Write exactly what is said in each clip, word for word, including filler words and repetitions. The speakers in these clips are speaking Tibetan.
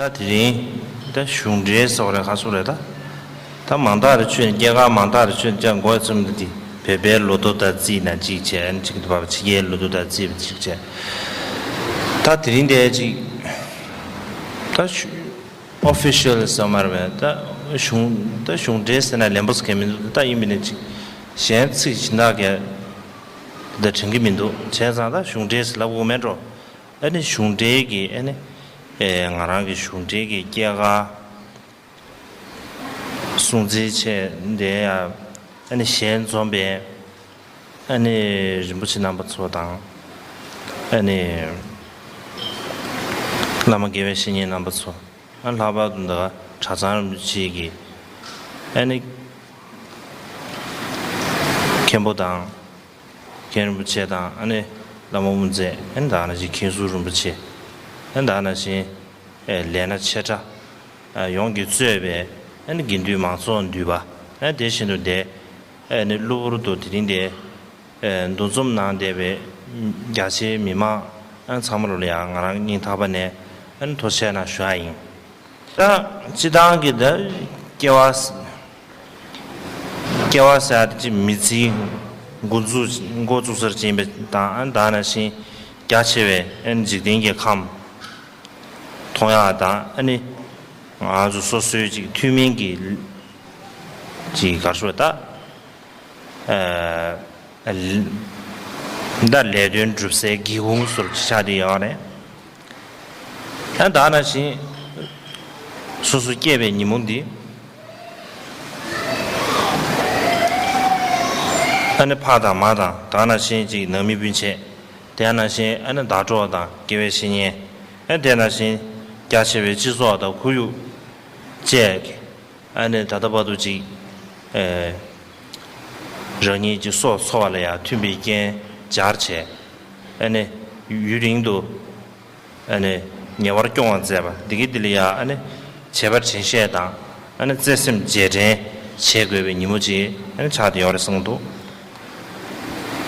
ད་དེ་རིང་ད་གཞུང་འབྲེལ་སོགས་རེད། ཁ་སོགས་རེད། ད་ད་མང་དག་རེ་ཆོད་ནས། སྐྱེས་སྐར་མང་དག་རེ་ཆོད་ནས་ཅང་དགོས་ཙམ་དུ་དེ་བོད་པའི་ལོ་ཐོ་དང་རྩིས་ན་གཅིག་བྱས། ཨ་ནི་གཅིག་ཏུ་བབ་ཕྱི་རྒྱལ་ལོ་ཐོ་དང་རྩིས་པ་གཅིག་བྱས། ད་དེ་རིང་དེ་གཅིག་ད་ཞུ་ཨོ་ཕི་ཤལ་ཟེར་མ་རེད་པས། ད་གཞུང་ད་གཞུང་འབྲེལ་ཟེར་ན་ལན་པོ་ཟེར་མཁན་མི་འདུག་ད་ཡིན་པ་ནི་གཅིག་གཞན་ཚིག་གཞན་དག་གིས་ད་དྲན་གྱི་མི་འདུག་བྱས་ཙང་ད་གཞུང་འབྲེལ་ཟེར་ལབ་དགོས་མེད་འགྲོ། ཨ་ནི་གཞུང་འབྲེལ་གྱི་ཨ་ནི་ཨེ་ང་རང་གི་གཞུང་འབྲེལ་གྱི་སྐྱེས་སྐར་སྲུང་བརྩི་ཆེད་དེ་ཡང་ཨ་ནི་ཞལ་འཛོམས་པའི་ཨ་ནི་རིན་པོ་ཆེ་རྣམ་པ་ཚོ་དང་། ཨ་ནི་བླ་མ་དགེ་བའི་བཤེས་གཉེན་རྣམ་པ་ཚོ། ཨ་ལྷག་པར་དུ་ད་གྲྭ་ཚང་རིན་པོ་ཆེ་གི་ཨ་ནི་མཁན་པོ་དང་། མཁན་རིན་པོ་ཆེ་དང་། ཨ་ནི་བླ་མ་དབུ་མཛད། ཨ་ནི་ད་ག་ནང་བཞིན་མཁན་ཟུར་རིན་པོ་ཆེ། ཨ་ནི་ད་ག་ནང་བཞིན་ཨེ་ལས་སྣེ་ཆེ་ཕྲ་ཨ་ཡོངས་ཀྱིས་གཙོས་པའི་ཨ་ནི་དགེ་འདུན་མང་ཚོགས་འདུས་པ། ཨ་ནི་དེ་བཞིན་དུ་དེ་ཨ་ནི་གློ་བུར་དུ་དེ་རིང་དེ་ཨེ་འདུ་འཛོམས་གནང་བསྡད་པའི་རྒྱ་ཆེའི་མི་མང་ཨ་ནི་ཚང་མ་ལོ་ལ་ཡང་ང་རང་སྙིང་ཐག་པ་ནས་ཨ་ནི་ཐུགས་རྗེ་ཆེ་གནང་ཞུ་ཡ་ཡིན། ད་སྤྱི་བཏང་གི་ད་སྐྱེ་བ་སྐྱེ་བ་ཟེར་ཡ་དེ་ཅིག་མི་ཚེའི་འགོ་འཛུགས་འགོ་བཙུགས་སར་ཕྱིན་པ་དང་། ཨ་ནི་ད་ག་ནང་བཞིན་རྒྱ་ཆེ་བའི་ཨ་ནི་འཇིག་རྟེན་གྱི་ཁམས་མཐོང་ཡག་དང་། ཨ་ནི་ང་ཚོ་སོ་སོའི་ཅིག་ཐུན་མིན་གྱི་ཅིག་ག་རེ་ཞུ་དགོས། ད་ཨ་ད་ལས་དོན་སྒྲུབ་སའི་སྒེའུ་ཁུང་ཟུར་ཆགས་བསྡད་ཡོད་རེད། ཨ་ད་ག་ནང་བཞིན་སོ་སོ་སྐྱེས་པའི་ཉིན་མོ་འདི་ཨ་ནི་ཕ་དང་མ་དང་། ད་ག་ནང་བཞིན་ཅིག་ནང་མི་སྤུན་མཆེད། དེ་ནང་བཞིན་ཨ་ནི་ཟླ་གྲོགས་དང་དགེ་བའི་བཤེས་གཉེན། ཨ་དེ་ནང་བཞིན་རྒྱ་ཆེ་བའི་སྤྱི་ཚོགས་དང་ཁོར་ཡུག་བཅས་ཀྱི་ཨ་ནི་ད་ལྟ་བར་དུ་ཅིག་ཨེ་རང་ཉིད་ཀྱི་སྲོག་འཚོ་བ་ལ་ཡང་མཐུན་པའི་རྐྱེན་སྦྱར་བྱས། ཨ་ནི་ཡུན་རིང་དུ་ཨ་ནི་ཉེ་བར་སྐྱོང་བར་མཛད་པ་འདི་གི་འདི་ལ་ཡང་ཨ་ནི་བྱས་པ་དྲན་ཤེས་དང་། ཨ་ནི་བརྩེ་སེམས་རྗེས་དྲན་བྱེད་དགོས་པའི་ཉིན་མོ་ཅིག་ཨ་ནི་ཆགས་བསྡད་ཡོད་རེད་གསུངས་འདུག་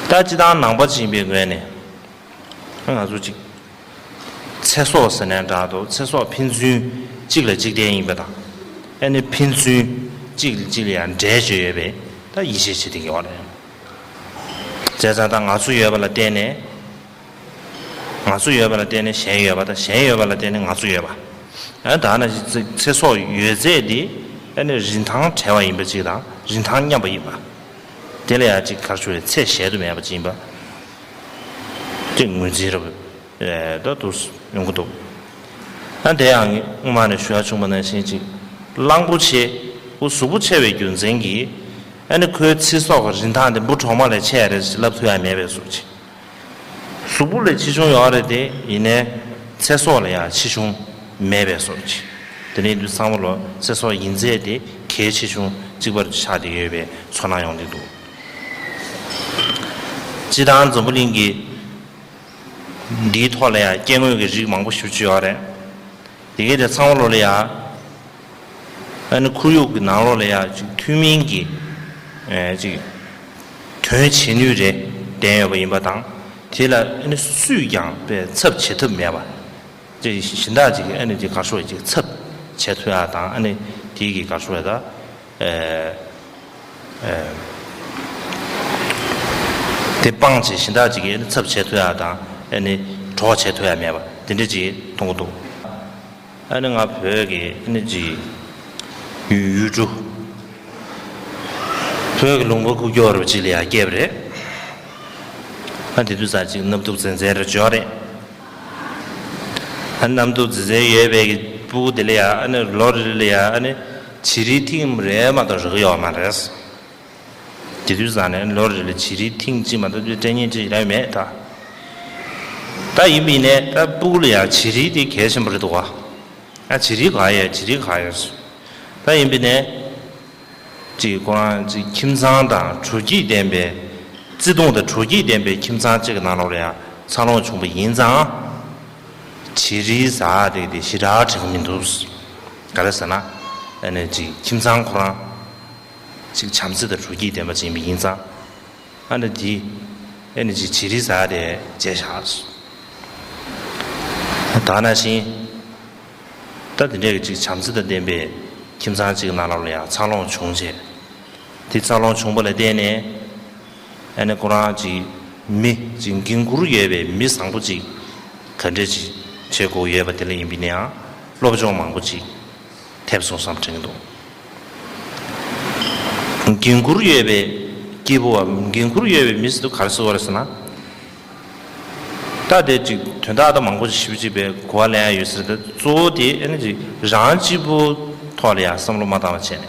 ད་སྤྱི་བཏང་ནང་པ་ཅིག་ཡིན་པའི་ངོས་ནས་ང་ཚོ་ཅིག་ཚེ་སྲོག་ཟེར་ནའི་འདྲ་འདུག་ཚེ་སྲོག་ཕན་ཚུན་གཅིག་ལ་གཅིག་བརྟེན་ཡིན་པ་དང་། ཨ་ནི་ཕན་ཚུན་གཅིག་ལ་གཅིག་ལ་ཡང་འབྲེལ་བཅོས་ཡོད་པའི་ད་ཡིད་ཆེས་བྱེད་བསྡད་ཀྱི་ཡོད་རེད། བྱས་ཙང་ད་ང་ཚོ་ཡོད་པ་ལ་བརྟེན་ནས། ང་ཚོ་ཡོད་པ་ལ་བརྟེན་ནས་གཞན་ཡོད་པ་དང་། གཞན་ཡོད་པ་ལ་བརྟེན་ནས་ང་ཚོ་ཡོད་པ། ཨ་ད་ནི་ཚེ་སྲོག་ཡོད་ཚད་འདི་ཨ་ནི་རིན་ཐང་བྲལ་བ་ཡིན་པ་གཅིག་དང་། རིན་ཐང་མཉམ་པ་ཡིན་པ། དེ་ལ་ཡང་ཅིག་ག་རེ་ཞུ་དགོས། ཚད་གཞལ་དུ་མེད་པ་ཅིག་ཡིན་པ་ཅིག་ངོས་འཛིན་རབ་ད་དུ་ཡོང་གི་འདུག་ཨ་དེ་ཡང་ངས་སྔོན་མ་ནས་ཞུ་ཡ་བྱུང་བ་ནང་བཞིན་ཅིག་གླང་པོ་ཆེ་ཁོ་གཟུགས་པོ་ཆེ་བའི་རྒྱུ་མཚན་གྱིས་ཨ་ནི་ཁོའི་ཚེ་སྲོག་གི་རིན་ཐང་དེ་འབུ་གྲོག་མ་ལས་ཆེ་ཡ་རེད་ཅེས་ལབ་ཐུབ་ཡ་མེད་པའི་བཟོ་ཅིག་གཟུགས་པོ་ལས་ཆེ་ཆུང་ཡོད་རེད་དེ། ཡིན་ནའི་ཚེ་སྲོག་ལ་ཡང་ཆེ་ཆུང་མེད་པའི་བཟོ་ཅིག་དེ་ནས་འདི་ཚང་མ་ལོ་ཚེ་སྲོག་ཡིན་ཚད་དེ་གལ་ཆེ་ཆུང་གཅིག་པར་ཆགས་བསྡད་ཡོད་པའི་ཚོར་སྣང་ཡོང་གི་འདུག་སྤྱིར་བཏང་འཛམ་བུ་གླིང་གི་འདིའི་ཐོག་ལ་ཡང་སྐྱེ་དངོས་ཀྱི་རིགས་མང་པོ་ཞེ་པོ་ཅིག་ཡོད་རེད། དེ་གའི་དེ་ཚང་མ་ལོ་ལ་ཡང་ཨ་ནི་ཁོར་ཡུག་གི་ནང་ལོགས་ལ་ཡང་ཅིག་ཐུན་མིན་གྱི་ཨེ་ཅིག་དོན་བྱེད་ནུས་རེ་ལྡན་ཡོད་པ་ཡིན་པ་དང་། དེ་ལ་ཨ་ནི་སུས་ཀྱང་དཔེ་ཚབ་བྱེད་ཐབས་མེད་པ། ཅིག་གཞན་དག་ཅིག་གིས་ཨ་ནི་ཅིག་ག་རེ་ཞུ་དགོས། ཅིག་ཚབ་བྱེད་ཐུབ་ཡ་དང་། ཨ་ནི་དེའི་གི་ག་རེ་ཞུ་དགོས། ད་ཨེ་ཨེ་དེ་སྤང་བྱས་གཞན་དག་ཅིག་གིས་ཨ་ནི་ཚབ་བྱེད་ཐུབ་ཡ་དང་། ཨ་ནི་གྲོགས་བྱེད་ཐུབ་ཡ་མེད་པ་དེ་འདྲ་ཅིག་མཐོང་གི་འདུག་ཨ་ནི་ང་བོད་ཀྱི་ཨ་ནི་ཅིག་ཡུལ་ཡུལ་གྲུ། བོད་ཀྱི་ལུང་པ་ཁུག་ཀྱོག་རུ་ཅིག་ལ་ཡང་སྐྱེས་པ་རེད། ཨ་དེ་དུས་ཙང་ཅིག་གནམ་གདུགས་ཙན་ཙན་རེ་ཅིག་ཡོད་རེད། ཨ་གནམ་གདུགས་ཙན་ཙན་ཡོད་པའི་གི་སྤུ་གུ་དེ་ལ་ཡང་ཨ་ནི་ལོ་རེ་རེ་ལ་ཡང་ཨ་ནི་བྱི་རིལ་ཐེངས་རེ་མ་གཏོགས་རེག་གི་ཡོད་མ་རེད། དེ་དུས་ཙང་ནས་ལོ་རེ་ལ་བྱི་རིལ་ཐེངས་གཅིག་མ་གཏོགས་སྤྲད་མཁན་ཅིག་ཡང་མེད་ད། ད་ཡིན་པ་ཡིན་ནའི་ད་སྤུ་གུ་ལ་ཡང་བྱི་རིལ་དེ་གལ་ཆེན་པོ་རེད་འདུག་ག་ཨ་བྱི་རིལ་ག་ཡོད། བྱི་རིལ་ག་ཡོད། ད་ཡིན་པ་ཡིན་ནའི་ཅིག་ཁོ་རང་ཅིག་ཁྱིམ་ཚང་དང་དྲོ་སྐྱིད་ལྡན་པའི། བརྩེ་དུང་དང་དྲོ་སྐྱིད་ལྡན་པའི་ཁྱིམ་ཚང་གཅིག་གི་ནང་ལོགས་ལ་ཡང་འཚར་ལོངས་བྱུང་བ་ཡིན་ཙང་། བྱི་རིལ་ཟ་ཡ་དེ་དེ་ཞེ་དྲག་དྲན་གྱི་མི་འདུག་ག་རེ་ཟེར་ན། ཨ་ནི་ཅིག་ཁྱིམ་ཚང་ཁོ་རང་ཅིག་བྱམས་བརྩེ་དང་དྲོ་སྐྱིད་ལྡན་པ་ཅིག་ཡིན་པ་ཡིན་ཙང་། ཨ་ནི་དེ་ཨ་ནི་ཅིག་བྱི་རིལ་ཟ་ཡ་དེ་བརྗེད་བཞག་ད་ག་ནང་བཞིན་ ད་དེ་འདྲའི་ཅིག་བྱམས་བརྩེ་དང་ལྡན་པའི་ཁྱིམ་ཚང་ཅིག་ནང་ལོགས་ལ་ཡང་འཚར་ལོངས་བྱུང་བྱས། དེ་འཚར་ལོངས་བྱུང་བ་ལ་བརྟེན་ནས་ཨ་ནི་ཁོ་རང་ཅིག་མི་ཅིག་འགན་ཁུར་ཡོད་པའི་མི་བཟང་པོ་ཅིག་ག་འདྲ་ཅིག་བྱེད་དགོས་ཡོད་པ་དེ་ལ་ཡིན་པ་ཡིན་ན་ཡང་སློབ་སྦྱོང་མང་པོ་ཅིག་ཐེབས་སོང་བསམ་དྲན་གྱི་འདུག་འགན་ཁུར་ཡོད་པའི་སྐྱེས་བུ་བ། འགན་ཁུར་ཡོད་པའི་མི་ཟེར་དུས་ག་རེ་ཟེར་བ་རེད་ཟེར་ན། ད་དེ་ཅིག་དོན་དག་ད་མང་པོ་ཞིག་ཞིབ་ཅིག་པའི་གོ་བ་ལེན་ཡ་ཡོད་ཟེར་ཏེ། གཙོ་བོ་དེ་ཨ་ནི་ཅིག་རང་གཅིག་པུ་ཐོག་ལ་ཡ་བསམ་བློ་མ་བཏང་བ་བྱས་ནས།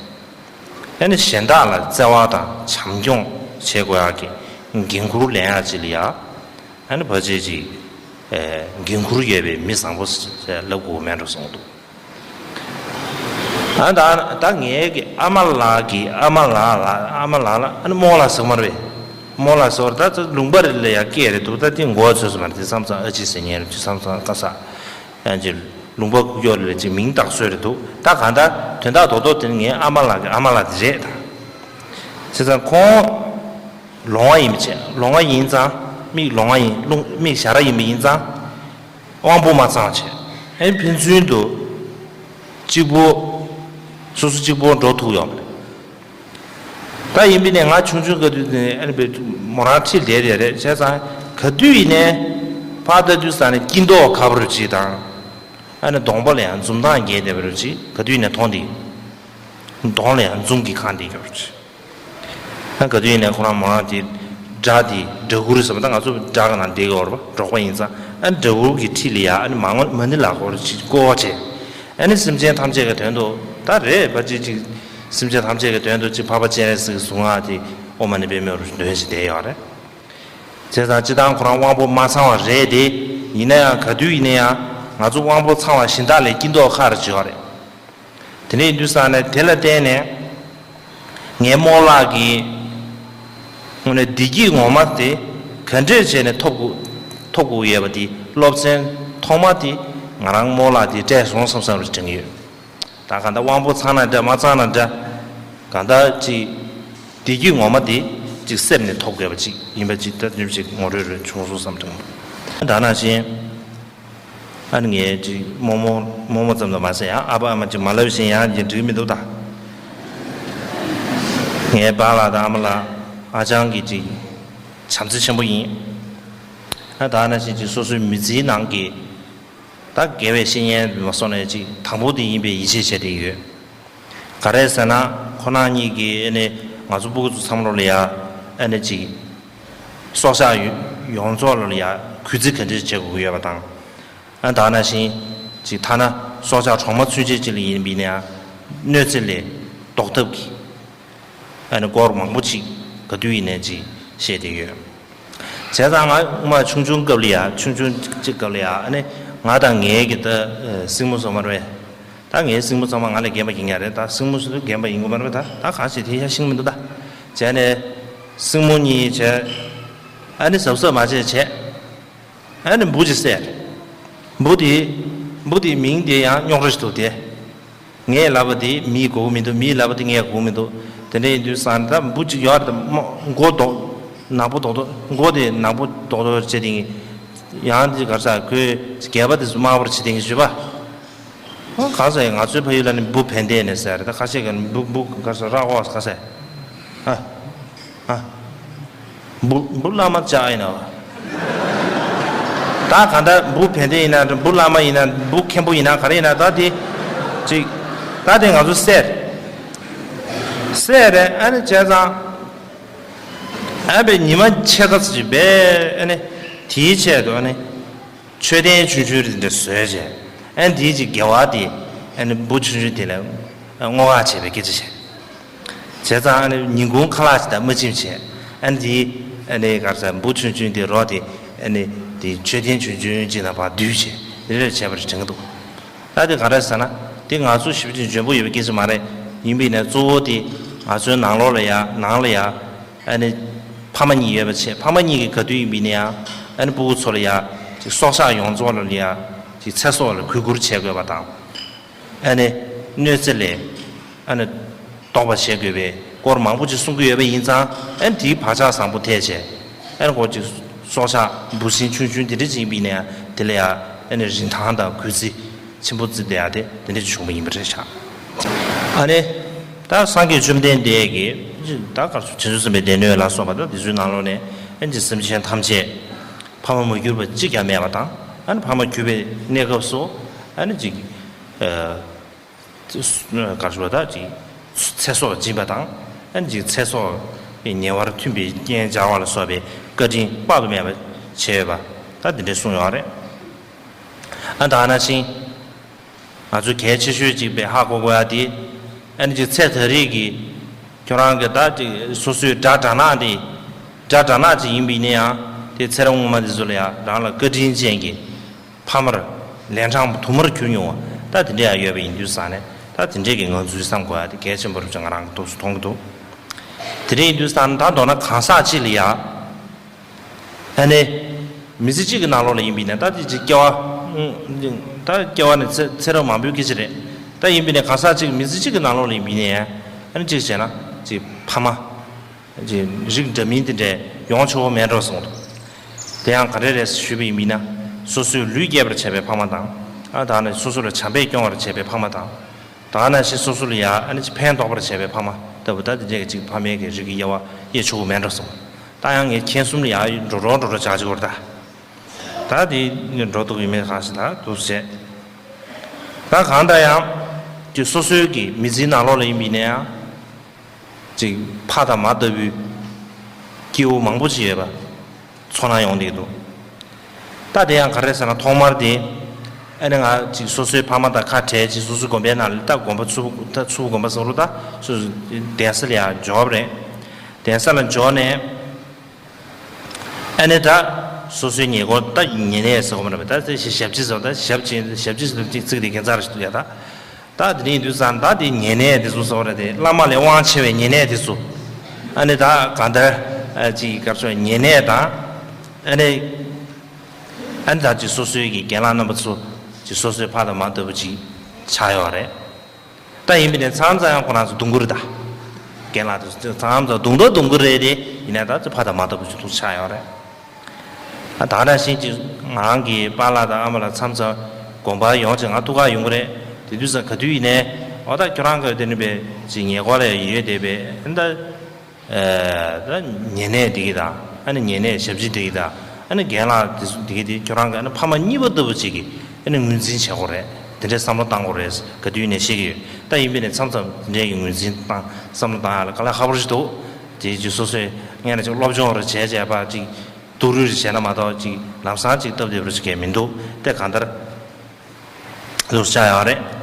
ཨ་ནི་གཞན་དག་ལ་བརྩེ་བ་དང་བྱམས་སྐྱོང་བྱེད་དགོས་ཡ་གི་འགན་ཁུར་ལེན་ཡ་ཅིག་ལ་ཡ། ཨ་ནི་ཕལ་ཆེར་ཅིག་ཨེ་འགན་ཁུར་ཡོད་པའི་མི་བཟང་པོ་ཟེར་ལབ་དགོས་མེད་འགྲོ་སོང་འདུག་ཨ་ད་ད་ངའི་གི་ཨ་མ་ལགས་ཀྱི་ཨ་མ་ལགས་ལ་ཨ་མ་ལགས་ལ་ཨ་ནི་རྨོ་ལགས་ཟེར་མ་རེད་པས། རྨོ་ལགས་ཟེར་བ་ད་ལུང་པ་རེ་ལ་ཡ་སྐད་རེ་འདུག་ད་དེ་མགོ་ཚོས་སུ་མ་རེད། དེ་མཚམས་མཚམས་ཨ་ཅེ་ཟེར་མཁན་རེད། དེ་མཚམས་མཚམས་ཀ་ས་ཡང་ཅིག་ལུང་པ་ཁུག་ཀྱོག་རེ་ལ་ཅིག་མིང་བཏགས་སྲོལ་རེ་འདུག་ད་གང་ལྟར་དོན་དག་རྡོག་རྡོག་དེ་ནི་ངའི་ཨ་མ་ལགས་ཀྱི་ཨ་མ་ལགས་དེ་རེད་ད། བྱས་ཙང་ཁོང་ལོང་བ་ཡིན་པ་བྱས། ལོང་བ་ཡིན་ཙང་མིག་ལོང་བ་ཡིན། རླུང་མིག་ཞ་ར་ཡིན་པ་ཡིན་ཙང་། དབང་པོ་མ་ཚང་བྱས། ཨེ་ཕན་ཚུན་དུ་གཅིག་པོ་སོ་སོ་གཅིག་པོ་འགྲོ་ཐུབ་ཡོད་མ་རེད། ད་ཡིན་པས་ནས་ང་ཆུང་ཆུང་ག་དུས་ནས་ཨ་ནི་བས་མོ་རང་ཁྲིད་བསྡད་བསྡད་རེད། བྱས་ཙང་ག་དུས་ཡིན་ནས་ཕར་ལྟ་དུས་ཙང་ནས་སྐྱིད་མདོག་ཁ་པོ་ཅིག་དང་། ཨ་ནི་གདོང་པ་ལ་ཡང་འཛུམ་མདངས་རྒྱས་བསྡད་པ་རེད་ཅིག་ག་དུས་ཡིན་ནས་མཐོང་དེ། གདོང་ལ་ཡང་འཛུམ་གྱིས་ཁེངས་བསྡད་ཡོད་རེད་ཅིག་ད་ག་དུས་ཡིན་ནའི་ཁོ་རང་མོ་རང་དེ་སྦྲ་དེ་སྦྲ་གུར་ཟེར་བ་ད་ང་ཚོ་སྦྲ་ག་ནང་བསྡད་ཡོད་རེད་པ། འབྲོག་པ་ཡིན་ཙང་ཨ་ནི་སྦྲ་གུར་གྱི་འཁྲིས་ལ་ཡ་ཨ་ནི་མ་ངོ་མ་ཎི་ལག་འཁོར་ཅིག་བསྐོར་བྱས། ཨ་ནི་སེམས་ཅན་ཐམས་ཅད་ཀྱི་དོན་དུ་ད་རེད་པ་ཅིག་ཅིག་སེམས་ཅན་ཐམས་ཅད་ཀྱི་དོན་དུ་ཅིག་འཕགས་པ་སྤྱན་རས་གཟིགས་ཀྱི་གཟུངས་སྔགས་དེ་ཨོཾ་མ་ཎི་པདྨེ་ཧཱུྃ་འདོན་བྱས་བསྡད་ཡོད་རེད། བྱས་ཙང་སྤྱིར་བཏང་ཁོ་རང་དབང་པོ་མ་ཚང་བ་རེད་དེ། ཡིན་ན་ཡང་ག་དུས་ཡིན་ན་ཡང་ང་ཚོ་དབང་པོ་ཚང་བ་གཞན་དག་ལས་སྐྱིད་མདོག་ཁ་རུ་བྱེད་པ་རེད། དེ་འདྲ་ཡིན་དུས་ཙང་ནས་དེ་ལ་བརྟེན་ནས་ངའི་རྨོ་ལགས་ཀྱིས་དངོས་གནས་བདེ་སྐྱིད་ངོ་མ་དེ་ག་འདྲས་བྱས་ནས་ཐོབ་དགོས་ཐོབ་དགོས་ཡོད་པ་དེ་སློབ་ཚན་ཐོག་མ་དེ་ང་རང་རྨོ་ལགས་དེ་སྤྲད་སོང་བསམ་བསམ་རེ་དྲན་གྱི་ཡོད། ད་གང་ལྟར་དབང་པོ་ཚང་ན་འདྲ་མ་ཚང་ན་འདྲ། གང་ལྟར་ཅིག་བདེ་སྐྱིད་ངོ་མ་དེ་ཅིག་གསེབ་ནས་ཐོབ་དགོས་པ་ཅིག་ཡིན་པ་ཅིག་ད་དུས་ཅིག་ངོ་སྤྲོད་རེ་བྱུང་སོང་བསམ་དྲན་གྱི་ཡོད། ད་ནང་བཞིན། ཨ་ནི་ངས་ཅིག་རྨོ་མོ་རྨོ་མོ་ཙམ་དུ་མ་ཟད་ཡང་ཨ་ཕ་ཨ་མ་ཅིག་མ་ལབ་བཞིན་ཡང་ཅིག་འགྲིག་མི་འདུག་ད། ངའི་པཱ་ལགས་དང་ཨ་མ་ལགས་ཧ་ཅང་གི་ཅིག་བྱམས་བརྩེ་ཆེན་པོ་ཡིན། ཨ་ད་ནང་བཞིན་ཅིག་སོ་སོའི་མི་ཚེའི་ནང་གི་ད་དགེ་བའི་བཤེས་གཉེན་མ་སོང་ནས་ཅིག་དང་པོ་དེ་ཡིན་པའི་ཡིད་ཆེས་བྱས་ཏེ་ཡོད། ག་རེ་ཟེར་ན་ཁོ་རང་གཉིས་ཀྱིས་ཨ་ནི་ང་ཚོ་སྤུ་གུ་ཚོ་ཚང་མ་ལོ་ལ་ཡ་ཨ་ནི་ཅིག་སྲོག་ཆགས་ཡོ་ཡོངས་རྫོགས་ལ་ཡ་གུས་བརྩི་ག་འདྲ་བྱེད་དགོས་ཀྱི་ཡོད་པ་དང་། ཨ་ད་ནང་བཞིན་ཅིག་ཐ་ན་སྲོག་ཆགས་གྲོག་མ་ཚུན་ཆད་ཅིག་ལ་ཡིན་པ་ཡིན་ན་ཡང་གནོད་འཚེ་ལས་ཟློག་ཐབས་ཀྱི་ཨ་ནི་སྐོར་མང་པོ་ཅིག་ག་དུས་ཡིན་ནའི་ཅིག་བཤད་བསྡད་ཡོད། བྱས་ཙང་ང་སྔོན་མ་ཆུང་ཆུང་སྐབས་ལ་ཡ་ཆུང་ཆུང་ཅིག་སྐབས་ལ་ཡ་ཨ་ནི་ང་དང་ངའི་གི་ད་ཨ་སྲིང་མོ་ཚང་མ་རེད། ད་ངའི་སྲིང་མོ་ཚང་མ་ང་ལས་རྒན་པ་ཡིན་ཡ་རེད། ད་སྲིང་མོ་ཚོ་རྒན་པ་ཡིན་དགོས་མ་རེད། ད་ད་གང་ཞིག་དེ་ཡ་ཤེས་ཀྱི་མི་འདུག་ད་བྱས་ནས་སྲིང་མོ་གཉིས་བྱས་ཨ་ནི་གཟབ་གཟབ་མ་བྱས་བྱས། ཨ་ནི་འབུ་ཅིག་བསད། འབུ་དེ་འབུ་དེའི་མིང་དེ་ཡང་རྙོག་དྲ་ཞིག་འདུག་སྟེ། ངས་ལབ་པ་དེ་མིས་གོ་གི་མི་འདུག་མིས་ལབ་པ་དེ་ངས་གོ་གི་མི་འདུག་དེ་འདྲ་ཡིན་དུས་ཙང་ད་འབུ་ཅིག་ཡོད་རེད། ད་མོ་མགོ་རྡོག་ནག་པོ་རྡོག་རྡོག་མགོ་དེ་ནག་པོ་རྡོག་རྡོག་བྱས་དེ་ཡང་དེ་གར་ས་ཁོས་སྒལ་པ་དེ་ཚོ་དམར་པོར་བྱེད་དེ་ཞུས་པ། ཨོ་ག་ས་ཡིན། ང་ཚོའི་ཕ་ཡུལ་ལ་ནི་འབུ་བན་དེ་ནས་ཟེར་རེད། ད་ཁ་ཤས་ཀྱིས་ནི་འབུ་འབུ་ག་ས་ར་ཨོ་ག་ས་ཨ་ཨ་འབུ་འབུ་བླ་མ་ཅག་ཡིན་ནོ། ད་ག་འདྲ་འབུ་བན་དེ་ཡིན་ན་འབུ་བླ་མ་ཡིན་ན་འབུ་མཁན་པོ་ཡིན་ན་ག་རེ་ཡིན་ན་ད་དེ་ཅིག་ད་དེ་ང་ཚོ་བསད་བསད་རེད། ཨ་ནི་བྱས་ཙང་ཨ་བས་ཉི་མ་ཕྱེད་ཀ་ཙམ་ཅིག་བས་ཨ་ནི་དེའི་ཆེད་དུ་ཨ་ནི། མཆོད་རྟེན་ཆུང་ཆུང་རེ་འདྲ་བཟོས་བྱས། ཨ་ནི་དེའི་ཅིག་དགེ་བ་དེ་ཨ་ནི་འབུ་ཆུང་ཆུང་དེ་ལ་བསྔོ་བ་བྱས་པའི་སྐད་ཆ་བྱས། བྱས་ཙང་ཨ་ནི་ཉིན་གུང་ཁ་ལག་ཅིག་དང་མ་ཕྱིན་བྱས། ཨ་ནི་དེའི་ཨ་ནི་ག་རེ་ཟ་འབུ་ཆུང་ཆུང་དེ་རོ་དེ་ཨ་ནི་དེ་མཆོད་རྟེན་ཆུང་ཆུང་ཅིག་ནང་ཕར་བསྡུས་བྱས་རེ་རེ་བྱས་པ་རེ་དྲན་གྱི་འདུག་ད་དེ་ག་རེ་ཟེར་ན་དེ་ང་ཚོ་ཞིབ་ཅིག་འཇོན་པོ་ཡོད་པའི་སྐད་ཆ་མ་རེད། ཡིན་པས་ན་གཙོ་བོ་དེ་ང་ཚོའི་ནང་ལོགས་ལ་ཡ་ནང་ལ་ཡ། ཨ་ནི། ཕ་མ་གཉིས་ཡོད་པ་བྱས། ཕ་མ་གཉིས་ཀྱིས་ག་དུས་ཡིན་པ་ཡིན་ན་ཡང་ཨ་ནི་སྤུ་གུ་ཚོ་ལ་ཡ། ཅིག་སྲོག་ཆགས་ཡོངས་རྫོགས་ལ་ཡ། ཅིག་ཚེ་སྲོག་ལ་གུས་བཀུར་བྱེད་དགོས་པ་དང་། ཨ་ནི། གནོད་འཚེ་ལས། ཨ་ནི། ཟློག་པ་བྱེད་དགོས་པའི་སྐོར་མང་པོ་ཅིག་གསུང་གི་ཡོད་པ་ཡིན་ཙང་ཨ་ནི་དེའི་བག་ཆགས་བཟང་པོ་ཐེག་བྱས། ཨ་ནི་ཁོ་ཅིག་སྲོག་ཆགས་འབུ་སྲིན་ཆུང་ཆུང་དེ་འདྲ་ཅིག་ཡིན་པ་ཡིན་ན་ཡང་དེ་ལ་ཡ། ཨ་ནི་རིན་ཐང་དང་གུས་བརྩི། ཆེན་པོ་བརྩི་བསྡད་ཡ་དེ་དེ་འདྲ་ཅིག་བྱུང་བ་ཡིན་པ་རེད་ཤག་ཨ་ནི་ད་སངས་རྒྱས་བཅོམ་ལྡན་འདས་ཀྱིས་ད་ག་རེ་ཟེར་བྱང་ཆུབ་སེམས་དཔའི་སྡེ་སྣོད་ལ་སོགས་པ་ད་དེ་ཚོའི་ནང་ལོགས་ནས་ཨ་ནི་སེམས་ཅན་ཐམས་ཅད་ཕ་མ་མ་གྱུར་པ་གཅིག་ཀྱང་མེད་པ་དང་། ཨ་ནི་ཕ་མ་གྱུར་པའི་གནས་སྐབས་སུ་ཨ་ནི་ཅིག་ཨ་ག་རེ་ཟེར་བ་ད་ཅིག་ཚེ་སྲོག་སྦྱིན་པ་དང་། ཨ་ནི་ཅིག་ཚེ་སྲོག་གི་ཉེ་བར་མཐུན་པའི་རྐྱེན་སྦྱར་བ་ལ་སོགས་པའི་བཀའ་དྲིན་དཔག་ཏུ་མེད་པ་བྱས་ཡོད་པ་ད་དེ་འདྲ་གསུངས་ཡོད་རེད། ཨ་ད་ག་ནང་བཞིན་ང་ཚོ་གལ་ཆེ་ཤོས་ཅིག་པའི་ཧ་གོ་དགོས་ཡ་དེ། ཨ་ནི་ཅིག་ཚེ་ད་རེས་ཀྱི་ཁྱོད་རང་གི་ད་ཅིག་སོ་སོའི་དགྲ་དགྲ་ནག་དེ། དགྲ་དགྲ་ནག་ཅིག་ཡིན་པ་ཡིན་ན་ཡང་དེ་ཚེ་རབས་སྔོན་མ་དེ་ཚོ་ལ་ཡང་རང་ལ་བཀའ་དྲིན་ཅན་གྱི་ཕ་མར་ལན་གྲངས་དུ་མར་གྱུར་མྱོང་བ་ད་དེ་འདྲ་ཡང་ཡོད་པ་ཡིན་དུས་ཙང་ནས། ད་དེ་འདྲས་ཀྱི་ངང་ཚུལ་བསམ་དགོས་ཡ་དེ་གལ་ཆེན་པོ་རེད་ཅེས་ང་རང་གི་ཐུགས་སུ་མཐོང་གི་འདུག་དེ་འདྲ་ཡིན་དུས་ཙང་ནས་ད་མདོར་ན་གང་ཟག་ཅིག་ལ་ཡང་། ཨ་ནི། མི་ཚེ་གཅིག་གི་ནང་ལོགས་ལ་ཡིན་པ་ཡིན་ན་ད་དེ་ཅིག་སྐྱེ་བ། ད་སྐྱེ་བ་ནི་ཚེ་ཚེ་རབས་མང་པོའི་སྐད་ཆ་རེད། ད་ཡིན་པ་ཡིན་ན་གང་ཟག་གཅིག་མི་ཚེ་གཅིག་གི་ནང་ལོགས་ལ་ཡིན་པ་ཡིན་ན་ཡང་། ཨ་ནི་གཅིག་བྱས་ན་ཅིག་ཕ་མ། ཅིག་རིགས་འདྲ་མིན་དེ་འདྲས་ཡོང་ཆོག་གི་མེད་འགྲོ་གསུངས་འདུག་དེ་ཡང་ག་རེ་རེད་ཞུས་པ་ཡིན་པ་ཡིན་ན། སོ་སོའི་ལུས་སྐྱེད་པར་བྱེད་པའི་ཕ་མ་དང་། ཨ་ད་ནི་སོ་སོ་ལ་བྱམས་པས་སྐྱོང་བར་བྱེད་པའི་ཕ་མ་དང་། ད་ག་ནང་བཞིན་སོ་སོ་ལ་ཡང་ཨ་ནི་ཕན་འདོགས་པར་བྱེད་པའི་ཕ་མ་ལྟ་བུ་ད་དེ་འདྲས་ཀྱི་ཅིག་ཕ་མའི་གི་རིགས་ཀྱི་དབྱེ་བ་དབྱེ་ཆོག་གི་མེད་འགྲོ་གསུངས། ད་ཡང་ངས་མཁྱེན་གསུམ་ལ་ཡང་འགྲོ་འགྲོ་འགྲོ་འགྲོ་བྱ་བྱེད་དགོས་རེད་ད། ད་དེ་འགྲོ་འདུག་ཡིན་མིན་གང་ཞིག་ད་འདུག་བྱས། ད་གང་ལྟར་ཡང་ཅིག་སོ་སོའི་གི་མི་ཚེའི་ནང་ལོགས་ལ་ཡིན་པ་ཡིན་ན་ཡང་། ཅིག་ཕ་དང་མ་ལྟ་བུའི་སྐྱེ་བོ་མང་པོ་ཅིག་ཡོད་པ་ཚོར་སྣང་ཡོང་བསྡད་འདུག་ད་དེ་ཡང་ག་རེ་ཟེར་ན་ཐོག་མར་དེ། ཨ་ནི་ང་ཅིག་སོ་སོའི་ཕ་མ་དང་ཁ་བྲལ་ཅིག་སོ་སོའི་དགོན་པའི་ནང་ལ་ད་དགོན་པ་ཚུ་ད་ཚུ་དགོན་པ་ཟེར་རོ་ད་སོ་སོ་གདན་ས་ལ་ཡང་འབྱོར་བ་རེད། གདན་ས་ལ་འབྱོར་ནས། ཨ་ནི་ད་སོ་སོའི་ཉེ་འཁོར་ད་ཉེ་གནས་ཟེར་གོ་མ་རེད་པ། ད་དེ་ཞབས་ཕྱི་ཟེར་བ་ད་ཞབས་ཕྱི་ཞབས་ཕྱི་ཟེར་བ་ཅིག་ཚིག་དེ་ཁྱད་མཚར་ཞིག་འདུག་ཡ་ད། ད་དེ་ནས་དུས་ཙང་ད་དེ་ཉེ་གནས་དེ་ཚོ་ཟེར་བ་རེད་དེ། བླ་མ་ལས་དབང་ཆེ་བའི་ཉེ་གནས་དེ་ཚོ། ཨ་ནི་ད་གང་ལྟར་ཅིག་གར་སོང་ཉེ་གནས་དང་། ཨ་ནི་ཨ་ནི་ད་ཅིག་སོ་སོའི་གི་རྒན་ལགས་རྣམ་པ་ཚོ་ཅིག་སོ་སོའི་ཕ་དང་མ་ལྟ་བུ་ཅིག་ཆགས་ཡོད་རེད། ད་ཡིན་པ་ནས་མཚམས་མཚམས་ཡང་ཁོ་རང་ཚོ་རྡུང་གི་རེད་ད། རྒན་ལགས་དེ་ཚོ་མཚམས་མཚམས་རྡུང་དང་རྡུང་གི་རེད་དེ། ཡིན་ན་ད་ཅིག་ཕ་དང་མ་ལྟ་བུ་ཅིག་ཐུག་ཆགས་ཡོད་རེད། ད་ག་ནང་བཞིན་ཅིག་ང་རང་གི་པཱ་ལགས་དང་ཨ་མ་ལགས་མཚམས་མཚམས་དགོན་པར་ཡོང་ཅིག་ང་ཐུག་ག་ཡོང་གི་རེད། དེ་དུས་ཙང་ག་དུས་ཡིན་ནའི་འོ་ད་ཁྱོད་རང་གི་དེ་ནི་པའི་ཅིག་ཉེ་འཁོར་ལ་ཡོད་བསྡད་པའི་ཨ་ནི་ད། ད་ཉེ་གནས་དེ་གི་དང་། ཨ་ནི་ཉེ་གནས་ཞབས་ཕྱི་དེ་གི་དང་། ཨ་ནི་རྒན་ལགས་དེ་ཚོ་དེ་གི་དེ་ཁྱོད་རང་གི་ཨ་ནི་ཕ་མ་གཉིས་པ་ལྟ་བུ་ཅིག་གི་ཨ་ནི་ངོས་འཛིན་བྱེད་དགོས་རེད། དེ་འདྲའི་བསམ་བློ་བཏང་དགོས་རེད་ག་དུས་ནས་བཤད་ཀྱི་ཡོད། ད་ཡིན་པས་ནས་མཚམས་མཚམས་དེ་འདྲའི་གི་ངོས་འཛིན་བཏང་བསམ་བློ་བཏང་ཡག་ལ་དཀའ་ལས་ཁག་པོ་ཞིག་འདུག་དེ་ཅིག་སོ་སོས་སྔོན་ལ་ཅིག་སློབ་སྦྱོང་རེ་བྱས་བྱས་པ་ཅིག་སྡུག་རུས་རེ་བྱས་ན་མ་གཏོགས་ཅིག་ལམ་སང་ཅིག་སྟབས་བདེ་པོ་ཞིག་གས་མི་འདུག་དེ་གང་ལྟར་ལུགས་ཆགས་ཡོད་རེད།